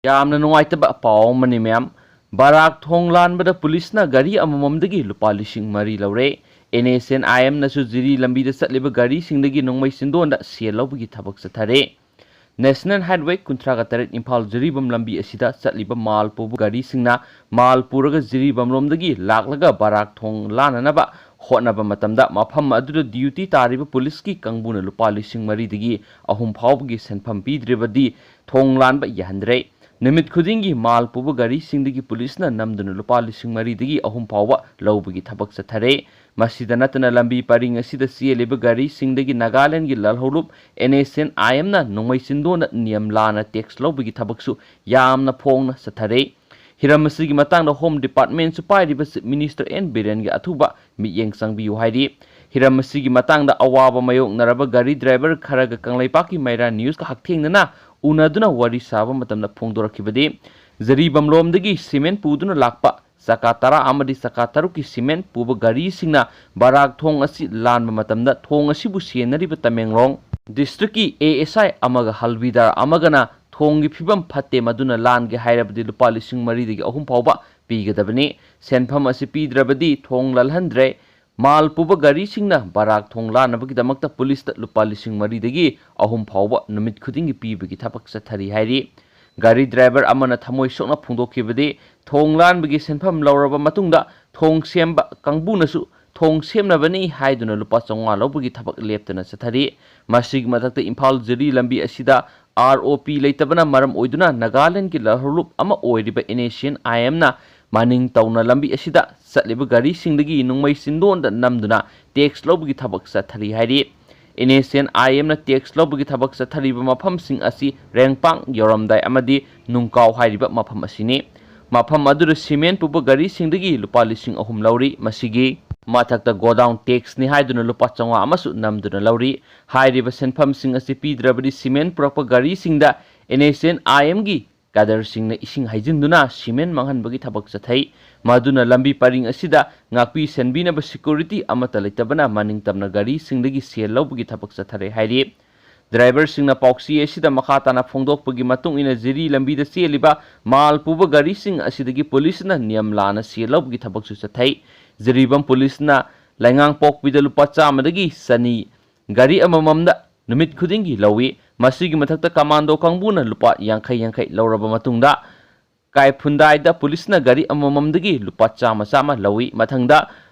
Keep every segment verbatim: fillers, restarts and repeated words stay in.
ꯌꯥꯝꯅ ꯅꯨꯡꯉꯥꯏꯇꯕ ꯄꯥꯎ ꯑꯃꯅꯤ ꯃꯌꯥꯝ꯫ ꯕꯔꯥꯛ ꯊꯣꯡ ꯂꯥꯟꯕꯗ ꯄꯨꯂꯤꯁꯅ ꯒꯥꯔꯤ ꯑꯃꯃꯝꯗꯒꯤ ꯂꯨꯄꯥ ꯂꯤꯁꯤꯡ ꯃꯔꯤ ꯂꯧꯔꯦ꯫ ꯑꯦꯟ ꯑꯦꯁ ꯑꯦꯟ ꯑꯥꯏ ꯑꯦꯝꯅꯁꯨ ꯖꯤꯔꯤ ꯂꯝꯕꯤꯗ ꯆꯠꯂꯤꯕ ꯒꯥꯔꯤꯁꯤꯡꯗꯒꯤ ꯅꯣꯡꯃꯩ ꯆꯤꯟꯗꯣꯟꯗ ꯁꯦꯜ ꯂꯧꯕꯒꯤ ꯊꯕꯛ ꯆꯠꯊꯔꯦ꯫ ꯅꯦꯁꯅꯦꯜ ꯍꯥꯏꯠꯋꯦ ꯀꯨꯟꯊ꯭ꯔꯥꯒ ꯇꯔꯦꯠ ꯏꯝꯐꯥꯜ ꯖꯤꯔꯤꯕꯥꯝ ꯂꯝꯕꯤ ꯑꯁꯤꯗ ꯆꯠꯂꯤꯕ ꯃꯥꯜ ꯄꯨꯕ ꯒꯥꯔꯤꯁꯤꯡꯅ ꯃꯥꯜ ꯄꯨꯔꯒ ꯖꯤꯔꯤꯕꯥꯝ ꯂꯣꯝꯗꯒꯤ ꯂꯥꯛꯂꯒ ꯕꯔꯥꯛ ꯊꯣꯡ ꯂꯥꯟꯅꯅꯕ ꯍꯣꯠꯅꯕ ꯃꯇꯝꯗ ꯃꯐꯝ ꯑꯗꯨꯗ ꯗ꯭ꯌꯨꯇꯤ ꯇꯥꯔꯤꯕ ꯄꯨꯂꯤꯁꯀꯤ ꯀꯥꯡꯕꯨꯅ ꯂꯨꯄꯥ ꯂꯤꯁꯤꯡ ꯃꯔꯤꯗꯒꯤ ꯑꯍꯨꯝ ꯐꯥꯎꯕꯒꯤ ꯁꯦꯟꯐꯝ ꯄꯤꯗ꯭ꯔꯕꯗꯤ ꯊꯣꯡ ꯂꯥꯟꯕ ꯌꯥꯍꯟꯗ꯭ꯔꯦ꯫ ꯅꯨꯃꯤꯠ ꯈꯨꯗꯤꯡꯒꯤ ꯃꯥꯜ ꯄꯨꯕ ꯒꯥꯔꯤꯁꯤꯡꯗꯒꯤ ꯄꯨꯂꯤꯁꯅ ꯅꯝꯗꯨꯅ ꯂꯨꯄꯥ ꯂꯤꯁꯤꯡ ꯃꯔꯤꯗꯒꯤ ꯑꯍꯨꯝ ꯐꯥꯎꯕ ꯂꯧꯕꯒꯤ ꯊꯕꯛ ꯆꯠꯊꯔꯦ꯫ ꯃꯁꯤꯗ ꯅꯠꯇꯅ ꯂꯝꯕꯤ ꯄꯔꯤꯡ ꯑꯁꯤꯗ ꯆꯦꯜꯂꯤꯕ ꯒꯥꯔꯤꯁꯤꯡꯗꯒꯤ ꯅꯥꯒꯥꯂꯦꯟꯗꯒꯤ ꯂꯥꯜꯍꯧꯂꯨꯞ ꯑꯦꯟ ꯑꯦꯁ ꯑꯦꯟ ꯑꯥꯏ ꯑꯦꯝꯅ ꯅꯣꯡꯃꯩ ꯆꯤꯟꯗꯣꯟꯗ ꯅꯤꯌꯝ ꯂꯥꯟꯅ ꯇꯦꯛꯁ ꯂꯧꯕꯒꯤ ꯊꯕꯛꯁꯨ ꯌꯥꯝꯅ ꯐꯣꯡꯅ ꯆꯠꯊꯔꯦ꯫ ꯍꯤꯔꯝ ꯑꯁꯤꯒꯤ ꯃꯇꯥꯡꯗ ꯍꯣꯝ ꯗꯤꯄꯥꯔꯠꯃꯦꯟꯁꯨ ꯄꯥꯏꯔꯤꯕ ꯆꯤꯐ ꯃꯤꯅꯤꯁꯇꯔ ꯑꯦꯟ ꯕꯤꯔꯦꯟꯒꯤ ꯑꯊꯨꯕ ꯃꯤꯠꯌꯦꯡ ꯆꯪꯕꯤꯌꯨ ꯍꯥꯏꯔꯤ꯫ ꯍꯤꯔꯝ ꯑꯁꯤꯒꯤ ꯃꯇꯥꯡꯗ ꯑꯋꯥꯕ ꯃꯥꯌꯣꯛꯅꯔꯕ ꯒꯥꯔꯤ ꯗ꯭ꯔꯥꯏꯚꯔ ꯈꯔꯒ ꯀꯪꯂꯩꯄꯥꯛꯀꯤ ꯃꯩꯔꯥ ꯅ꯭ꯌꯨꯁꯀ ꯍꯛꯊꯦꯡꯅꯅ ꯎꯅꯗꯨꯅ ꯋꯥꯔꯤ ꯁꯥꯕ ꯃꯇꯝꯗ ꯐꯣꯡꯗꯣꯔꯛꯈꯤꯕꯗꯤ, ꯖꯔꯤꯕꯝꯂꯣꯝꯗꯒꯤ ꯁꯤꯃꯦꯟ ꯄꯨꯗꯨꯅ ꯂꯥꯛꯄ ꯆꯀꯥ ꯇꯔꯥ ꯑꯃꯗꯤ ꯆꯀꯥ ꯇꯔꯨꯛꯀꯤ ꯁꯤꯃꯦꯟ ꯄꯨꯕ ꯒꯥꯔꯤꯁꯤꯡꯅ ꯕꯔꯥꯛ ꯊꯣꯡ ꯑꯁꯤ ꯂꯥꯟꯕ ꯃꯇꯝꯗ ꯊꯣꯡ ꯑꯁꯤꯕꯨ ꯁꯦꯟꯅꯔꯤꯕ ꯇꯃꯦꯡꯂꯣꯡ ꯗꯤꯁꯇ꯭ꯔꯤꯛꯀꯤ ꯑꯦ ꯑꯦꯁ ꯑꯥꯏ ꯑꯃꯒ ꯍꯜꯕꯤꯗꯥꯔ ꯑꯃꯒꯅ ꯊꯣꯡꯒꯤ ꯐꯤꯕꯝ ꯐꯠꯇꯦ, ꯃꯗꯨꯅ ꯂꯥꯟꯒꯦ ꯍꯥꯏꯔꯕꯗꯤ ꯂꯨꯄꯥ ꯂꯤꯁꯤꯡ ꯃꯔꯤꯗꯒꯤ ꯑꯍꯨꯝ ꯐꯥꯎꯕ ꯄꯤꯒꯗꯕꯅꯤ꯫ ꯁꯦꯟꯐꯝ ꯑꯁꯤ ꯄꯤꯗ꯭ꯔꯕꯗꯤ ꯊꯣꯡ ꯂꯜꯍꯟꯗ꯭ꯔꯦ꯫ ꯃꯥꯜ ꯄꯨꯕ ꯒꯥꯔꯤꯁꯤꯡꯅ ꯕꯔꯥꯛ ꯊꯣꯡ ꯂꯥꯟꯅꯕꯒꯤꯗꯃꯛꯇ ꯄꯨꯂꯤꯁꯇ ꯂꯨꯄꯥ ꯂꯤꯁꯤꯡ ꯃꯔꯤꯗꯒꯤ ꯑꯍꯨꯝ ꯐꯥꯎꯕ ꯅꯨꯃꯤꯠ ꯈꯨꯗꯤꯡꯒꯤ ꯄꯤꯕꯒꯤ ꯊꯕꯛ ꯆꯠꯊꯔꯤ ꯍꯥꯏꯔꯤ꯫ ꯒꯥꯔꯤ ꯗ꯭ꯔꯥꯏꯚꯔ ꯑꯃꯅ ꯊꯃꯣꯏ ꯁꯣꯛꯅ ꯐꯣꯡꯗꯣꯛꯈꯤꯕꯗꯤ, ꯊꯣꯡ ꯂꯥꯟꯕꯒꯤ ꯁꯦꯟꯐꯝ ꯂꯧꯔꯕ ꯃꯇꯨꯡꯗ ꯊꯣꯡ ꯁꯦꯝꯕ ꯀꯥꯡꯕꯨꯅꯁꯨ ꯊꯣꯡ ꯁꯦꯝꯅꯕꯅꯤ ꯍꯥꯏꯗꯨꯅ ꯂꯨꯄꯥ ꯆꯥꯝꯃꯉꯥ ꯂꯧꯕꯒꯤ ꯊꯕꯛ ꯂꯦꯞꯇꯅ ꯆꯠꯊꯔꯤ꯫ ꯃꯁꯤꯒꯤ ꯃꯊꯛꯇ ꯏꯝꯐꯥꯜ ꯖꯤꯔꯤ ꯂꯝꯕꯤ ꯑꯁꯤꯗ ꯑꯥꯔ ꯑꯣ ꯄꯤ ꯂꯩꯇꯕꯅ ꯃꯔꯝ ꯑꯣꯏꯗꯨꯅ ꯅꯥꯒꯥꯂꯦꯟꯗꯒꯤ ꯂꯥꯜꯍꯧꯂꯨꯞ ꯑꯃ ꯑꯣꯏꯔꯤꯕ ꯑꯦꯟ ꯑꯦꯁ ꯑꯦꯟ ꯑꯥꯏ ꯑꯦꯝꯅ ꯃꯅꯤꯡ ꯇꯧꯅ ꯂꯝꯕꯤ ꯑꯁꯤꯗ ꯆꯠꯂꯤꯕ ꯒꯥꯔꯤꯁꯤꯡꯗꯒꯤ ꯅꯣꯡꯃꯩ ꯆꯤꯟꯗꯣꯟꯗ ꯅꯝꯗꯨꯅ ꯇꯦꯛꯁ ꯂꯧꯕꯒꯤ ꯊꯕꯛ ꯆꯠꯊꯔꯤ ꯍꯥꯏꯔꯤ꯫ ꯑꯦꯟ ꯑꯦꯁ ꯑꯦꯟ ꯑꯥꯏ ꯑꯦꯝꯅ ꯇꯦꯛꯁ ꯂꯧꯕꯒꯤ ꯊꯕꯛ ꯆꯠꯊꯔꯤꯕ ꯃꯐꯝꯁꯤꯡ ꯑꯁꯤ ꯔꯦꯡꯄꯥꯡ ꯌꯧꯔꯝꯗꯥꯏ ꯑꯃꯗꯤ ꯅꯨꯡꯀꯥꯎ ꯍꯥꯏꯔꯤꯕ ꯃꯐꯝ ꯑꯁꯤꯅꯤ꯫ ꯃꯐꯝ ꯑꯗꯨꯗ ꯁꯤꯃꯦꯟ ꯄꯨꯕ ꯒꯥꯔꯤꯁꯤꯡꯗꯒꯤ ꯂꯨꯄꯥ ꯂꯤꯁꯤꯡ ꯑꯍꯨꯝ ꯂꯧꯔꯤ꯫ ꯃꯁꯤꯒꯤ ꯃꯊꯛꯇ ꯒꯣꯗꯥꯎꯟ ꯇꯦꯛꯁꯅꯤ ꯍꯥꯏꯗꯨꯅ ꯂꯨꯄꯥ ꯆꯥꯝꯃꯉꯥ ꯑꯃꯁꯨ ꯅꯝꯗꯨꯅ ꯂꯧꯔꯤ꯫ ꯍꯥꯏꯔꯤꯕ ꯁꯦꯟꯐꯝꯁꯤꯡ ꯑꯁꯤ ꯄꯤꯗ꯭ꯔꯕꯗꯤ ꯁꯤꯃꯦꯟ ꯄꯨꯔꯛꯄ ꯒꯥꯔꯤꯁꯤꯡꯗ ꯑꯦꯟ ꯑꯦꯁ ꯑꯦꯟ ꯑꯥꯏ ꯑꯦꯝꯒꯤ ꯀꯥꯗꯔꯁꯤꯡꯅ ꯏꯁꯤꯡ ꯍꯩꯖꯤꯟꯗꯨꯅ ꯁꯤꯃꯦꯟ ꯃꯥꯡꯍꯟꯕꯒꯤ ꯊꯕꯛ ꯆꯠꯊꯩ꯫ ꯃꯗꯨꯅ ꯂꯝꯕꯤ ꯄꯔꯤꯡ ꯑꯁꯤꯗ ꯉꯥꯛꯄꯤ ꯁꯦꯟꯕꯤꯅꯕ ꯁꯦꯀ꯭ꯌꯨꯔꯤꯇꯤ ꯑꯃꯠꯇ ꯂꯩꯇꯕꯅ ꯃꯅꯤꯡ ꯇꯝꯅ ꯒꯥꯔꯤꯁꯤꯡꯗꯒꯤ ꯁꯦꯜ ꯂꯧꯕꯒꯤ ꯊꯕꯛ ꯆꯠꯊꯔꯦ ꯍꯥꯏꯔꯤ꯫ ꯗ꯭ꯔꯥꯏꯚꯔꯁꯤꯡꯅ ꯄꯥꯎꯆꯦ ꯑꯁꯤꯗ ꯃꯈꯥ ꯇꯥꯅ ꯐꯣꯡꯗꯣꯛꯄꯒꯤ ꯃꯇꯨꯡ ꯏꯟꯅ, ꯖꯤꯔꯤ ꯂꯝꯕꯤꯗ ꯆꯦꯜꯂꯤꯕ ꯃꯥꯜ ꯄꯨꯕ ꯒꯥꯔꯤꯁꯤꯡ ꯑꯁꯤꯗꯒꯤ ꯄꯨꯂꯤꯁꯅ ꯅꯤꯌꯝ ꯂꯥꯟꯅ ꯁꯦꯜ ꯂꯧꯕꯒꯤ ꯊꯕꯛꯁꯨ ꯆꯠꯊꯩ꯫ ꯖꯤꯔꯤꯕꯥꯝ ꯄꯨꯂꯤꯁꯅ ꯂꯩꯉꯥꯡꯄꯣꯛꯄꯤꯗ ꯂꯨꯄꯥ ꯆꯥꯝꯃꯗꯒꯤ ꯆꯅꯤ ꯒꯥꯔꯤ ꯑꯃꯃꯝꯗ ꯅꯨꯃꯤꯠ ꯈꯨꯗꯤꯡꯒꯤ ꯂꯧꯏ꯫ ꯃꯁꯤꯒꯤ ꯃꯊꯛꯇ ꯀꯃꯥꯟꯗꯣ ꯀꯥꯡꯕꯨꯅ ꯂꯨꯄꯥ ꯌꯥꯡꯈꯩ ꯌꯥꯡꯈꯩ ꯂꯧꯔꯕ ꯃꯇꯨꯡꯗ, ꯀꯥꯏꯐꯨꯟꯗꯥꯏꯗ ꯄꯨꯂꯤꯁꯅ ꯒꯥꯔꯤ ꯑꯃꯃꯝꯗꯒꯤ ꯂꯨꯄꯥ ꯆꯥꯝꯃ ꯆꯥꯝꯃ ꯂꯧꯏ꯫ ꯃꯊꯪꯗ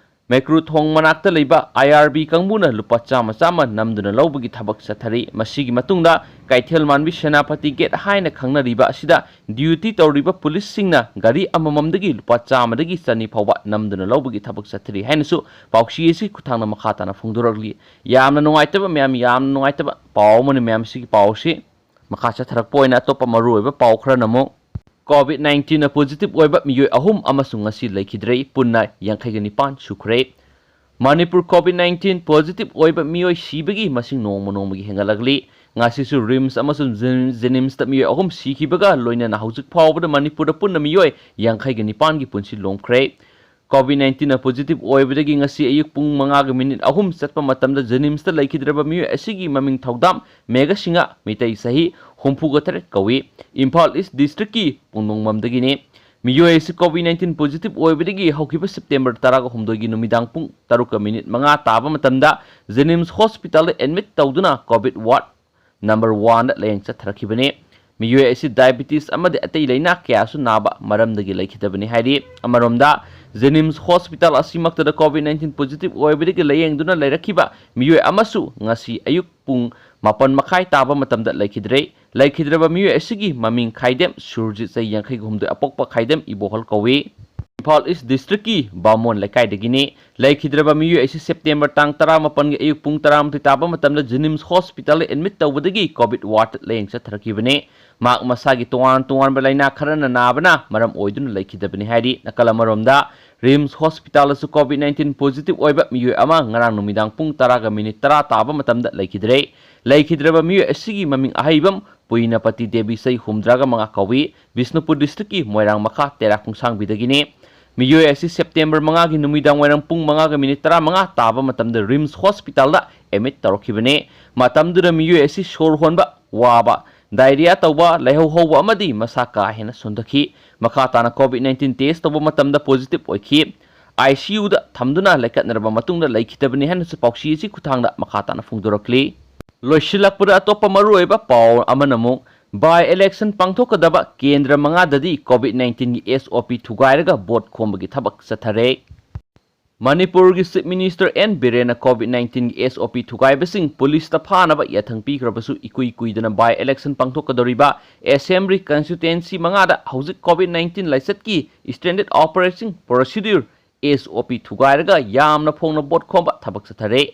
ꯃꯦꯀ꯭ꯔꯨ ꯊꯣꯡ ꯃꯅꯥꯛꯇ ꯂꯩꯕ ꯑꯥꯏ ꯑꯥꯔ ꯕꯤ ꯀꯥꯡꯕꯨꯅ ꯂꯨꯄꯥ ꯆꯥꯝꯃ ꯆꯥꯝꯃ ꯅꯝꯗꯨꯅ ꯂꯧꯕꯒꯤ ꯊꯕꯛ ꯆꯠꯊꯔꯤ꯫ ꯃꯁꯤꯒꯤ ꯃꯇꯨꯡꯗ ꯀꯩꯊꯦꯜ ꯃꯥꯟꯕꯤ ꯁꯦꯅꯥꯄꯇꯤ ꯒꯦꯠ ꯍꯥꯏꯅ ꯈꯪꯅꯔꯤꯕ ꯑꯁꯤꯗ ꯗ꯭ꯌꯨꯇꯤ ꯇꯧꯔꯤꯕ ꯄꯨꯂꯤꯁꯁꯤꯡꯅ ꯒꯥꯔꯤ ꯑꯃꯃꯝꯗꯒꯤ ꯂꯨꯄꯥ ꯆꯥꯝꯃꯗꯒꯤ ꯆꯅꯤ ꯐꯥꯎꯕ ꯅꯝꯗꯨꯅ ꯂꯧꯕꯒꯤ ꯊꯕꯛ ꯆꯠꯊꯔꯤ ꯍꯥꯏꯅꯁꯨ ꯄꯥꯎꯆꯦ ꯑꯁꯤ ꯈꯨꯠꯊꯥꯡꯗ ꯃꯈꯥ ꯇꯥꯅ ꯐꯣꯡꯗꯣꯔꯛꯂꯤ꯫ ꯌꯥꯝꯅ ꯅꯨꯡꯉꯥꯏꯇꯕ ꯃꯌꯥꯝ, ꯌꯥꯝꯅ ꯅꯨꯡꯉꯥꯏꯇꯕ ꯄꯥꯎ ꯑꯃꯅꯤ ꯃꯌꯥꯝ꯫ ꯁꯤꯒꯤ ꯄꯥꯎ ꯑꯁꯤ ꯃꯈꯥ ꯆꯠꯊꯔꯛꯄ ꯑꯣꯏꯅ ꯑꯇꯣꯞꯄ ꯃꯔꯨꯑꯣꯏꯕ ꯄꯥꯎ ꯈꯔꯅ ꯑꯃꯨꯛ, COVID nineteen positive ꯑꯣꯏꯕ ꯃꯤꯑꯣꯏ ꯑꯍꯨꯝ ꯑꯃꯁꯨꯡ ꯉꯁꯤ ꯂꯩꯈꯤꯗ꯭ꯔꯦ꯫ ꯄꯨꯟꯅ ꯌꯥꯡꯈꯩꯒ ꯅꯤꯄꯥꯟ ꯁꯨꯈ꯭ꯔꯦ꯫ ꯃꯅꯤꯄꯨꯔ COVID nineteen positive ꯑꯣꯏꯕ ꯃꯤꯑꯣꯏ ꯁꯤꯕꯒꯤ ꯃꯁꯤꯡ ꯅꯣꯡꯃ ꯅꯣꯡꯃꯒꯤ ꯍꯦꯟꯒꯠꯂꯛꯂꯤ꯫ ꯉꯁꯤꯁꯨ ꯔꯤꯝꯁ ꯑꯃꯁꯨꯡ ꯖꯦꯅꯤꯝꯁꯇ ꯃꯤꯑꯣꯏ ꯑꯍꯨꯝ ꯁꯤꯈꯤꯕꯒ ꯂꯣꯏꯅꯅ ꯍꯧꯖꯤꯛ ꯐꯥꯎꯕꯗ ꯃꯅꯤꯄꯨꯔꯗ ꯄꯨꯟꯅ ꯃꯤꯑꯣꯏ ꯌꯥꯡꯈꯩꯒ ꯅꯤꯄꯥꯟꯒꯤ ꯄꯨꯟꯁꯤ ꯂꯣꯝꯈ꯭ꯔꯦ꯫ COVID nineteen positive ꯑꯣꯏꯕꯗꯒꯤ ꯉꯁꯤ ꯑꯌꯨꯛ ꯄꯨꯡ ꯃꯉꯥꯒ ꯃꯤꯅꯤꯠ ꯑꯍꯨꯝ ꯆꯠꯄ ꯃꯇꯝꯗ ꯖꯦꯅꯤꯝꯁꯇ ꯂꯩꯈꯤꯗ꯭ꯔꯕ ꯃꯤꯑꯣꯏ ꯑꯁꯤꯒꯤ ꯃꯃꯤꯡ ꯊꯧꯗꯥꯝ ꯃꯦꯘꯁꯤꯡꯍ, ꯃꯤꯇꯩ ꯆꯍꯤ ꯍꯨꯝꯐꯨꯒ ꯇꯔꯦꯠ ꯀꯧꯏ꯫ ꯏꯝꯐꯥꯜ ꯏꯁ ꯗꯤꯁꯇ꯭ꯔꯤꯛꯀꯤ ꯄꯨꯡꯗꯣꯡꯕꯝꯗꯒꯤꯅꯤ꯫ ꯃꯤꯑꯣꯏ ꯑꯁꯤ COVID nineteen positive ꯑꯣꯏꯕꯗꯒꯤ ꯍꯧꯈꯤꯕ ꯁꯦꯞꯇꯦꯝꯕꯔ ꯇꯔꯥꯒ ꯍꯨꯝꯗꯣꯏꯒꯤ ꯅꯨꯃꯤꯗꯥꯡ ꯄꯨꯡ ꯇꯔꯨꯛꯀ ꯃꯤꯅꯤꯠ ꯃꯉꯥ ꯇꯥꯕ ꯃꯇꯝꯗ ꯖꯦꯅꯤꯝꯁ ꯍꯣꯁꯄꯤꯇꯥꯜꯗ ꯑꯦꯗꯃꯤꯠ ꯇꯧꯗꯨꯅ COVID ward number one ꯗ ꯂꯥꯌꯦꯡ ꯆꯠꯊꯔꯛꯈꯤꯕꯅꯤ꯫ ꯃꯤꯑꯣꯏ ꯑꯁꯤ ꯗꯥꯏꯕꯤꯇꯤꯁ ꯑꯃꯗꯤ ꯑꯇꯩ ꯂꯥꯏꯅꯥ ꯀꯌꯥꯁꯨ ꯅꯥꯕ ꯃꯔꯝꯗꯒꯤ ꯂꯩꯈꯤꯗꯕꯅꯤ ꯍꯥꯏꯔꯤ꯫ ꯑꯃꯔꯣꯝꯗ, ꯖꯦꯅꯤꯝꯁ ꯍꯣꯁꯄꯤꯇꯥꯜ ꯑꯁꯤꯃꯛꯇꯗ COVID nineteen positive ꯑꯣꯏꯕꯗꯒꯤ ꯂꯥꯌꯦꯡꯗꯨꯅ ꯂꯩꯔꯛꯈꯤꯕ ꯃꯤꯑꯣꯏ ꯑꯃꯁꯨ ꯉꯁꯤ ꯑꯌꯨꯛ ꯄꯨꯡ ꯃꯥꯄꯟ ꯃꯈꯥꯏ ꯇꯥꯕ ꯃꯇꯝꯗ ꯂꯩꯈꯤꯗ꯭ꯔꯦ꯫ ꯂꯩꯈꯤꯗ꯭ꯔꯕ ꯃꯤꯑꯣꯏ ꯑꯁꯤꯒꯤ ꯃꯃꯤꯡ ꯈꯥꯏꯗꯦꯝ ꯁꯨꯔꯖꯤꯠ, ꯆꯍꯤ ꯌꯥꯡꯈꯩꯒ ꯍꯨꯝꯗꯣꯏ, ꯑꯄꯣꯛꯄ ꯈꯥꯏꯗꯦꯝ ꯏꯕꯣꯍꯜ ꯀꯧꯏ꯫ ꯏꯝꯐꯥꯜ ꯏꯁ ꯗꯤꯁꯇ꯭ꯔꯤꯛꯀꯤ ꯕꯥꯃꯣꯟ ꯂꯩꯀꯥꯏꯗꯒꯤꯅꯤ꯫ ꯂꯩꯈꯤꯗ꯭ꯔꯕ ꯃꯤꯑꯣꯏ ꯑꯁꯤ ꯁꯦꯞꯇꯦꯝꯕꯔ ꯇꯥꯡ ꯇꯔꯥꯃꯥꯄꯟꯒꯤ ꯑꯌꯨꯛ ꯄꯨꯡ ꯇꯔꯥꯃꯥꯊꯣꯏ ꯇꯥꯕ ꯃꯇꯝꯗ ꯖꯦꯅꯤꯝꯁ ꯍꯣꯁꯄꯤꯇꯥꯜꯗ ꯑꯦꯗꯃꯤꯠ ꯇꯧꯕꯗꯒꯤ COVID ward ꯇ ꯂꯥꯌꯦꯡ ꯆꯠꯊꯔꯛꯈꯤꯕꯅꯤ꯫ ꯃꯍꯥꯛ ꯃꯁꯥꯒꯤ ꯇꯣꯉꯥꯟ ꯇꯣꯉꯥꯟꯕ ꯂꯥꯏꯅꯥ ꯈꯔꯅ ꯅꯥꯕꯅ ꯃꯔꯝ ꯑꯣꯏꯗꯨꯅ ꯂꯩꯈꯤꯗꯕꯅꯤ ꯍꯥꯏꯔꯤ꯫ ꯅꯥꯀꯜ ꯑꯃꯔꯣꯝꯗ, ꯔꯤꯝꯁ ꯍꯣꯁꯄꯤꯇꯥꯜꯗꯁꯨ COVID nineteen positive ꯑꯣꯏꯕ ꯃꯤꯑꯣꯏ ꯑꯃ ꯉꯔꯥꯡ ꯅꯨꯃꯤꯗꯥꯡ ꯄꯨꯡ ꯇꯔꯥꯒ ꯃꯤꯅꯤꯠ ꯇꯔꯥ ꯇꯥꯕ ꯃꯇꯝꯗ ꯂꯩꯈꯤꯗ꯭ꯔꯦ꯫ ꯂꯩꯈꯤꯗ꯭ꯔꯕ ꯃꯤꯑꯣꯏ ꯑꯁꯤꯒꯤ ꯃꯃꯤꯡ ꯑꯍꯩꯕꯝ ꯄꯨꯏꯅꯄꯇꯤ ꯗꯦꯕꯤ, ꯆꯍꯤ ꯍꯨꯝꯗ꯭ꯔꯥꯒ ꯃꯉꯥ ꯀꯧꯏ꯫ ꯕꯤꯁꯅꯨꯄꯨꯔ ꯗꯤꯁꯇ꯭ꯔꯤꯛꯀꯤ ꯃꯣꯏꯔꯥꯡ ꯃꯈꯥ ꯇꯦꯔꯥ ꯈꯣꯡꯁꯥꯡꯕꯤꯗꯒꯤꯅꯤ꯫ ꯃꯤꯑꯣꯏ ꯑꯁꯤ ꯁꯦꯞꯇꯦꯝꯕꯔ ꯃꯉꯥꯒꯤ ꯅꯨꯃꯤꯗꯥꯡ ꯋꯥꯏꯔꯝ ꯄꯨꯡ ꯃꯉꯥꯒ ꯃꯤꯅꯤꯠ ꯇꯔꯥꯃꯉꯥ ꯇꯥꯕ ꯃꯇꯝꯗ ꯔꯤꯝꯁ ꯍꯣꯁꯄꯤꯇꯥꯜꯗ ꯑꯦꯗꯃꯤꯠ ꯇꯧꯔꯛꯈꯤꯕꯅꯤ꯫ ꯃꯇꯝꯗꯨꯗ ꯃꯤꯑꯣꯏ ꯑꯁꯤ ꯁꯣꯔ ꯍꯣꯟꯕ ꯋꯥꯕ, ꯗꯥꯏꯔꯤꯌꯥ ꯇꯧꯕ, ꯂꯥꯏꯍꯧ ꯍꯧꯕ ꯑꯃꯗꯤ ꯃꯁꯥ ꯀꯥ ꯍꯦꯟꯅ ꯁꯣꯟꯊꯈꯤ꯫ ꯃꯈꯥ ꯇꯥꯅ ꯀꯣꯚꯤꯗ ꯅꯥꯏꯟꯇꯤꯟ ꯇꯦꯁ ꯇꯧꯕ ꯃꯇꯝꯗ ꯄꯣꯖꯤꯇꯤꯚ ꯑꯣꯏꯈꯤ꯫ ꯑꯥꯏ ꯁꯤ ꯌꯨꯗ ꯊꯝꯗꯨꯅ ꯂꯩꯈꯠꯅꯔꯕ ꯃꯇꯨꯡꯗ ꯂꯩꯈꯤꯗꯕꯅꯤ ꯍꯥꯏꯅꯁꯨ ꯄꯥꯎꯆꯦ ꯑꯁꯤ ꯈꯨꯠꯊꯥꯡꯗ ꯃꯈꯥ ꯇꯥꯅ ꯐꯣꯡꯗꯣꯔꯛꯂꯤ꯫ ꯂꯣꯏꯁꯤꯜꯂꯛꯄꯗ ꯑꯇꯣꯞꯄ ꯃꯔꯨꯑꯣꯏꯕ ꯄꯥꯎ ꯑꯃꯅ ꯑꯃꯨꯛ ꯕꯥꯏ ꯏꯂꯦꯛꯁꯟ ꯄꯥꯡꯊꯣꯛꯀꯗꯕ ꯀꯦꯟꯗ꯭ꯔ ꯃꯉꯥꯗꯗꯤ ꯀꯣꯚꯤꯗ ꯅꯥꯏꯟꯇꯤꯟꯒꯤ ꯑꯦꯁ ꯑꯣ ꯄꯤ ꯊꯨꯒꯥꯏꯔꯒ ꯚꯣꯠ ꯈꯣꯝꯕꯒꯤ ꯊꯕꯛ ꯆꯠꯊꯔꯦ꯫ ꯃꯅꯤꯄꯨꯔꯒꯤ ꯆꯤꯐ ꯃꯤꯅꯤꯁꯇꯔ ꯑꯦꯟ ꯕꯤꯔꯦꯟꯅ ꯀꯣꯚꯤꯗ ꯅꯥꯏꯟꯇꯤꯟꯒꯤ ꯑꯦꯁ ꯑꯣ ꯄꯤ ꯊꯨꯒꯥꯏꯕꯁꯤꯡ ꯄꯨꯂꯤꯁꯇ ꯐꯥꯅꯕ ꯌꯥꯊꯪ ꯄꯤꯈ꯭ꯔꯕꯁꯨ, ꯏꯀꯨꯏ ꯀꯨꯏꯗꯅ ꯕꯥꯏ ꯏꯂꯦꯛꯁꯟ ꯄꯥꯡꯊꯣꯛꯀꯗꯧꯔꯤꯕ ꯑꯦꯁꯦꯝꯕ꯭ꯂꯤ ꯀꯟꯁꯇꯤꯇ꯭ꯋꯦꯟꯁꯤ ꯃꯉꯥꯗ ꯍꯧꯖꯤꯛ ꯀꯣꯚꯤꯗ ꯅꯥꯏꯟꯇꯤꯟ ꯂꯥꯏꯆꯠꯀꯤ ꯁ꯭ꯇꯦꯟꯗꯔꯗ ꯑꯣꯄꯔꯦꯇꯤꯡ ꯄ꯭ꯔꯣꯁꯤꯗ꯭ꯌꯨꯔ, ꯑꯦꯁ ꯑꯣ ꯄꯤ, ꯊꯨꯒꯥꯏꯔꯒ ꯌꯥꯝꯅ ꯐꯣꯡꯅ ꯚꯣꯠ ꯈꯣꯝꯕ ꯊꯕꯛ ꯆꯠꯊꯔꯦ꯫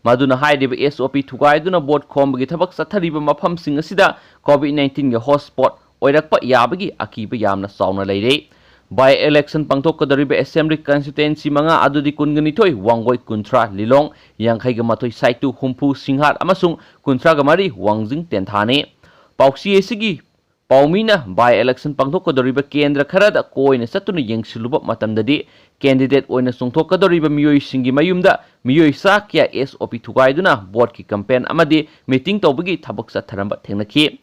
ꯃꯗꯨꯅ ꯍꯥꯏꯔꯤꯕ ꯑꯦꯁ ꯑꯣ ꯄꯤ ꯊꯨꯒꯥꯏꯗꯨꯅ ꯚꯣꯠ ꯈꯣꯝꯕꯒꯤ ꯊꯕꯛ ꯆꯠꯊꯔꯤꯕ ꯃꯐꯝꯁꯤꯡ ꯑꯁꯤꯗ ꯀꯣꯚꯤꯗ ꯅꯥꯏꯟꯇꯤꯟꯒꯤ ꯍꯣꯠꯁ꯭ꯄꯣꯠ ꯑꯣꯏꯔꯛꯄ ꯌꯥꯕꯒꯤ ꯑꯀꯤꯕ ꯌꯥꯝꯅ ꯆꯥꯎꯅ ꯂꯩꯔꯦ꯫ ꯕꯥꯏ ꯏꯂꯦꯛꯁꯟ ꯄꯥꯡꯊꯣꯛꯀꯗꯧꯔꯤꯕ ꯑꯦꯁꯦꯝꯕ꯭ꯂꯤ ꯀꯟꯁꯇꯤꯇ꯭ꯋꯦꯟꯁꯤ ꯃꯉꯥ ꯑꯗꯨꯗꯤ ꯀꯨꯟꯒ ꯅꯤꯊꯣꯏ ꯋꯥꯡꯒꯣꯏ, ꯀꯨꯟꯊ꯭ꯔꯥ ꯂꯤꯂꯣꯡ, ꯌꯥꯡꯈꯩꯒ ꯃꯥꯊꯣꯏ ꯁꯥꯏꯇꯨ, ꯍꯨꯝꯐꯨ ꯁꯤꯡꯍꯥꯔ ꯑꯃꯁꯨꯡ ꯀꯨꯟꯊ꯭ꯔꯥꯒ ꯃꯔꯤ ꯋꯥꯡꯖꯤꯡ ꯇꯦꯟꯊꯥꯅꯤ꯫ ꯄꯥꯎꯆꯦ ꯑꯁꯤꯒꯤ ꯄꯥꯎꯃꯤꯅ ꯕꯥꯏ ꯏꯂꯦꯛꯁꯟ ꯄꯥꯡꯊꯣꯛꯀꯗꯧꯔꯤꯕ ꯀꯦꯟꯗ꯭ꯔ ꯈꯔꯗ ꯀꯣꯏꯅ ꯆꯠꯇꯨꯅ ꯌꯦꯡꯁꯤꯜꯂꯨꯕ ꯃꯇꯝꯗꯗꯤ, ꯀꯦꯟꯗꯤꯗꯦꯠ ꯑꯣꯏꯅ ꯆꯣꯡꯊꯣꯛꯀꯗꯧꯔꯤꯕ ꯃꯤꯑꯣꯏꯁꯤꯡꯒꯤ ꯃꯌꯨꯝꯗ ꯃꯤꯑꯣꯏ ꯆꯥ ꯀꯌꯥ ꯑꯦꯁ ꯑꯣ ꯄꯤ ꯊꯨꯒꯥꯏꯗꯨꯅ ꯚꯣꯠꯀꯤ ꯀꯦꯝꯄꯦꯟ ꯑꯃꯗꯤ ꯃꯤꯇꯤꯡ ꯇꯧꯕꯒꯤ ꯊꯕꯛ ꯆꯠꯊꯔꯝꯕ ꯊꯦꯡꯅꯈꯤ꯫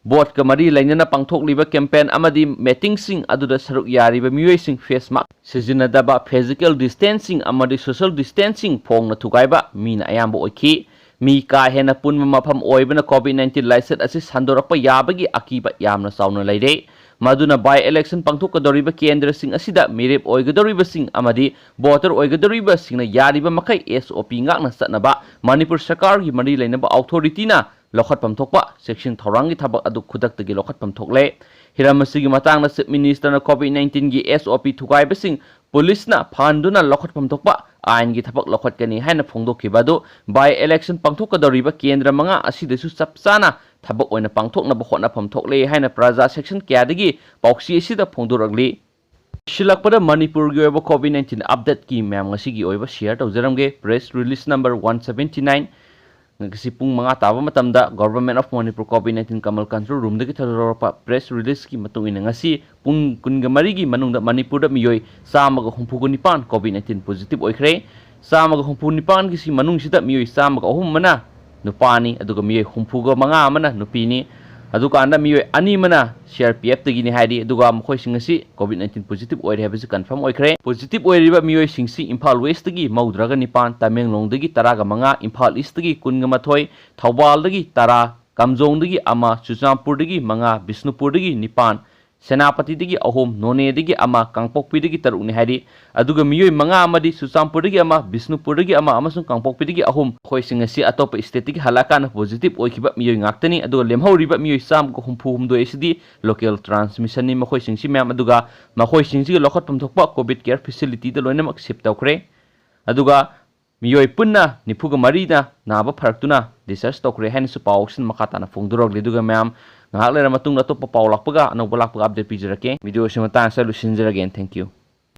ꯚꯣꯠꯀ ꯃꯔꯤ ꯂꯩꯅꯅ ꯄꯥꯡꯊꯣꯛꯂꯤꯕ ꯀꯦꯝꯄꯦꯟ ꯑꯃꯗꯤ ꯃꯤꯇꯤꯡꯁꯤꯡ ꯑꯗꯨꯗ ꯁꯔꯨꯛ ꯌꯥꯔꯤꯕ ꯃꯤꯑꯣꯏꯁꯤꯡ ꯐꯦꯁ ꯃꯥꯛꯁ ꯁꯤꯖꯤꯟꯅꯗꯕ, ꯐꯤꯖꯤꯀꯦꯜ ꯗꯤꯁꯇꯦꯟꯁꯤꯡ ꯑꯃꯗꯤ ꯁꯣꯁꯤꯌꯦꯜ ꯗꯤꯁꯇꯦꯟꯁꯤꯡ ꯐꯣꯡꯅ ꯊꯨꯒꯥꯏꯕ ꯃꯤꯅ ꯑꯌꯥꯝꯕ ꯑꯣꯏꯈꯤ꯫ ꯃꯤ ꯀꯥ ꯍꯦꯟꯅ ꯄꯨꯟꯕ ꯃꯐꯝ ꯑꯣꯏꯕꯅ ꯀꯣꯚꯤꯗ ꯅꯥꯏꯟꯇꯤꯟ ꯂꯥꯏꯆꯠ ꯑꯁꯤ ꯁꯟꯗꯣꯔꯛꯄ ꯌꯥꯕꯒꯤ ꯑꯀꯤꯕ ꯌꯥꯝꯅ ꯆꯥꯎꯅ ꯂꯩꯔꯦ꯫ ꯃꯗꯨꯅ ꯕꯥꯏ ꯏꯂꯦꯛꯁꯟ ꯄꯥꯡꯊꯣꯛꯀꯗꯧꯔꯤꯕ ꯀꯦꯟꯗ꯭ꯔꯁꯤꯡ ꯑꯁꯤꯗ ꯃꯤꯔꯦꯞ ꯑꯣꯏꯒꯗꯧꯔꯤꯕꯁꯤꯡ ꯑꯃꯗꯤ ꯚꯣꯇꯔ ꯑꯣꯏꯒꯗꯧꯔꯤꯕꯁꯤꯡꯅ ꯌꯥꯔꯤꯕ ꯃꯈꯩ ꯑꯦꯁ ꯑꯣ ꯄꯤ ꯉꯥꯛꯅ ꯆꯠꯅꯕ ꯃꯅꯤꯄꯨꯔ ꯁꯔꯀꯥꯔꯒꯤ ꯃꯔꯤ ꯂꯩꯅꯕ ꯑꯣꯊꯣꯔꯤꯇꯤꯅ ꯂꯧꯈꯠꯐꯝ ꯊꯣꯛꯄ ꯆꯦꯛꯁꯤꯟ ꯊꯧꯔꯥꯡꯒꯤ ꯊꯕꯛ ꯑꯗꯨ ꯈꯨꯗꯛꯇꯒꯤ ꯂꯧꯈꯠꯐꯝ ꯊꯣꯛꯂꯦ꯫ ꯍꯤꯔꯝ ꯑꯁꯤꯒꯤ ꯃꯇꯥꯡꯗ ꯆꯤꯐ ꯃꯤꯅꯤꯁꯇꯔꯅ ꯀꯣꯚꯤꯗ ꯅꯥꯏꯟꯇꯤꯟꯒꯤ ꯑꯦꯁ ꯑꯣ ꯄꯤ ꯊꯨꯒꯥꯏꯕꯁꯤꯡ ꯄꯨꯂꯤꯁꯅ ꯐꯥꯍꯟꯗꯨꯅ ꯂꯧꯈꯠꯐꯝ ꯊꯣꯛꯄ ꯑꯥꯏꯟꯒꯤ ꯊꯕꯛ ꯂꯧꯈꯠꯀꯅꯤ ꯍꯥꯏꯅ ꯐꯣꯡꯗꯣꯛꯈꯤꯕ ꯑꯗꯨ ꯕꯥꯏ ꯏꯂꯦꯛꯁꯟ ꯄꯥꯡꯊꯣꯛꯀꯗꯧꯔꯤꯕ ꯀꯦꯟꯗ꯭ꯔ ꯃꯉꯥ ꯑꯁꯤꯗꯁꯨ ꯆꯞ ꯆꯥꯅ ꯊꯕꯛ ꯑꯣꯏꯅ ꯄꯥꯡꯊꯣꯛꯅꯕ ꯍꯣꯠꯅꯐꯝ ꯊꯣꯛꯂꯦ ꯍꯥꯏꯅ ꯄ꯭ꯔꯖꯥ ꯁꯦꯛꯁꯟ ꯀꯌꯥꯗꯒꯤ ꯄꯥꯎꯆꯦ ꯑꯁꯤꯗ ꯐꯣꯡꯗꯣꯔꯛꯂꯤ꯫ ꯁꯤꯜꯂꯛꯄꯗ ꯃꯅꯤꯄꯨꯔꯒꯤ ꯑꯣꯏꯕ ꯀꯣꯚꯤꯗ ꯅꯥꯏꯟꯇꯤꯟ ꯑꯞꯗꯦꯠꯀꯤ ꯃꯌꯥꯝ ꯉꯁꯤꯒꯤ ꯑꯣꯏꯕ ꯁꯤꯌꯔ ꯇꯧꯖꯔꯝꯒꯦ꯫ Press release number one seventy nine. ꯉꯁꯤ ꯄꯨꯡ ꯃꯉꯥ ꯇꯥꯕ ꯃꯇꯝꯗ Government of Manipur COVID nineteen Kamal Control Roomꯗꯒꯤ ꯊꯥꯗꯣꯔꯛꯄ press releaseꯀꯤ ꯃꯇꯨꯡ ꯏꯟꯅ, ꯉꯁꯤ ꯄꯨꯡ ꯀꯨꯟꯒ ꯃꯔꯤꯒꯤ ꯃꯅꯨꯡꯗ ꯃꯅꯤꯄꯨꯔꯗ ꯃꯤꯑꯣꯏ ꯆꯥꯝꯃꯒ ꯍꯨꯝꯐꯨꯒ ꯅꯤꯄꯥꯟ COVID nineteen positive ꯑꯣꯏꯈ꯭ꯔꯦ꯫ ꯆꯥꯝꯃꯒ ꯍꯨꯝꯐꯨ ꯅꯤꯄꯥꯟꯒꯤ ꯃꯅꯨꯡꯁꯤꯗ ꯃꯤꯑꯣꯏ ꯆꯥꯝꯃꯒ ꯑꯍꯨꯝ ꯑꯃꯅ ꯅꯨꯄꯥꯅꯤ, ꯑꯗꯨꯒ ꯃꯤꯑꯣꯏ ꯍꯨꯝꯐꯨꯒ ꯃꯉꯥ ꯑꯃꯅ ꯅꯨꯄꯤꯅꯤ꯫ ꯑꯗꯨꯀꯥꯟꯗ ꯃꯤꯑꯣꯏ ꯑꯅꯤ ꯑꯃꯅ CRPFꯇꯒꯤꯅꯤ ꯍꯥꯏꯔꯤ, ꯑꯗꯨꯒ ꯃꯈꯣꯏꯁꯤꯡ ꯑꯁꯤ COVID nineteen positive ꯑꯣꯏꯔꯦ ꯍꯥꯏꯕꯁꯤ confirm ꯑꯣꯏꯈ꯭ꯔꯦ꯫ Positive ꯑꯣꯏꯔꯤꯕ ꯃꯤꯑꯣꯏꯁꯤꯡꯁꯤ ꯏꯝꯐꯥꯜ Westꯇꯒꯤ ꯃꯧꯗ꯭ꯔꯒ ꯅꯤꯄꯥꯟ, ꯇꯃꯦꯡꯂꯣꯡꯗꯒꯤ ꯇꯔꯥꯒ ꯃꯉꯥ, ꯏꯝꯐꯥꯜ Eastꯇꯒꯤ ꯀꯨꯟꯒ ꯃꯥꯊꯣꯏ, ꯊꯧꯕꯥꯜꯗꯒꯤ ꯇꯔꯥ, ꯀꯥꯝꯖꯣꯡꯗꯒꯤ ꯑꯃ, ꯆꯨꯔꯆꯥꯟꯄꯨꯔꯗꯒꯤ ꯃꯉꯥ, ꯕꯤꯁꯅꯨꯄꯨꯔꯗꯒꯤ ꯅꯤꯄꯥꯟ, ꯁꯦꯅꯥꯄꯇꯤꯗꯒꯤ ꯑꯍꯨꯝ, ꯅꯣꯅꯦꯗꯒꯤ ꯑꯃ, ꯀꯥꯡꯄꯣꯛꯄꯤꯗꯒꯤ ꯇꯔꯨꯛꯅꯤ ꯍꯥꯏꯔꯤ꯫ ꯑꯗꯨꯒ ꯃꯤꯑꯣꯏ ꯃꯉꯥ ꯑꯃꯗꯤ ꯆꯨꯔꯆꯥꯟꯄꯨꯔꯗꯒꯤ ꯑꯃ, ꯕꯤꯁꯅꯨꯄꯨꯔꯗꯒꯤ ꯑꯃ ꯑꯃꯁꯨꯡ ꯀꯥꯡꯄꯣꯛꯄꯤꯗꯒꯤ ꯑꯍꯨꯝ, ꯃꯈꯣꯏꯁꯤꯡ ꯑꯁꯤ ꯑꯇꯣꯞꯄ stateꯇꯒꯤ ꯍꯜꯂꯛꯑꯀꯥꯟꯗ positive ꯑꯣꯏꯈꯤꯕ ꯃꯤꯑꯣꯏ ꯉꯥꯛꯇꯅꯤ꯫ ꯑꯗꯨꯒ ꯂꯦꯝꯍꯧꯔꯤꯕ ꯃꯤꯑꯣꯏ ꯆꯥꯝꯃꯒ ꯍꯨꯝꯐꯨ ꯍꯨꯝꯗꯣꯏ ꯑꯁꯤꯗꯤ local transmissionꯅꯤ꯫ ꯃꯈꯣꯏꯁꯤꯡꯁꯤ ꯃꯌꯥꯝ ꯑꯗꯨꯒ ꯃꯈꯣꯏꯁꯤꯡꯁꯤꯒꯤ ꯂꯧꯈꯠꯐꯝ ꯊꯣꯛꯄ COVID care facilityꯗ ꯂꯣꯏꯅꯃꯛ shift ꯇꯧꯈ꯭ꯔꯦ꯫ ꯑꯗꯨꯒ ꯃꯤꯑꯣꯏ ꯄꯨꯟꯅ ꯅꯤꯐꯨꯒ ꯃꯔꯤꯅ ꯅꯥꯕ ꯐꯔꯛꯇꯨꯅ discharge ꯇꯧꯈ꯭ꯔꯦ ꯍꯥꯏꯅꯁꯨ ꯄꯥꯎꯁꯤꯅ ꯃꯈꯥ ꯇꯥꯅ ꯐꯣꯡꯗꯣꯔꯛꯂꯤ꯫ ꯑꯗꯨꯒ ꯃꯌꯥꯝ, ꯉꯥꯏꯍꯥꯛ ꯂꯩꯔ ꯃꯇꯨꯡꯗ ꯑꯇꯣꯞꯄ ꯄꯥꯎ ꯂꯥꯛꯄꯒ, ꯑꯅꯧꯕ ꯂꯥꯛꯄꯒ update ꯄꯤꯖꯔꯛꯀꯦ꯫ Videoꯁꯤ ꯃꯇꯥꯡ ꯑꯁꯤꯗ ꯂꯣꯏꯁꯤꯟꯖꯔꯒꯦ꯫ Thank you꯫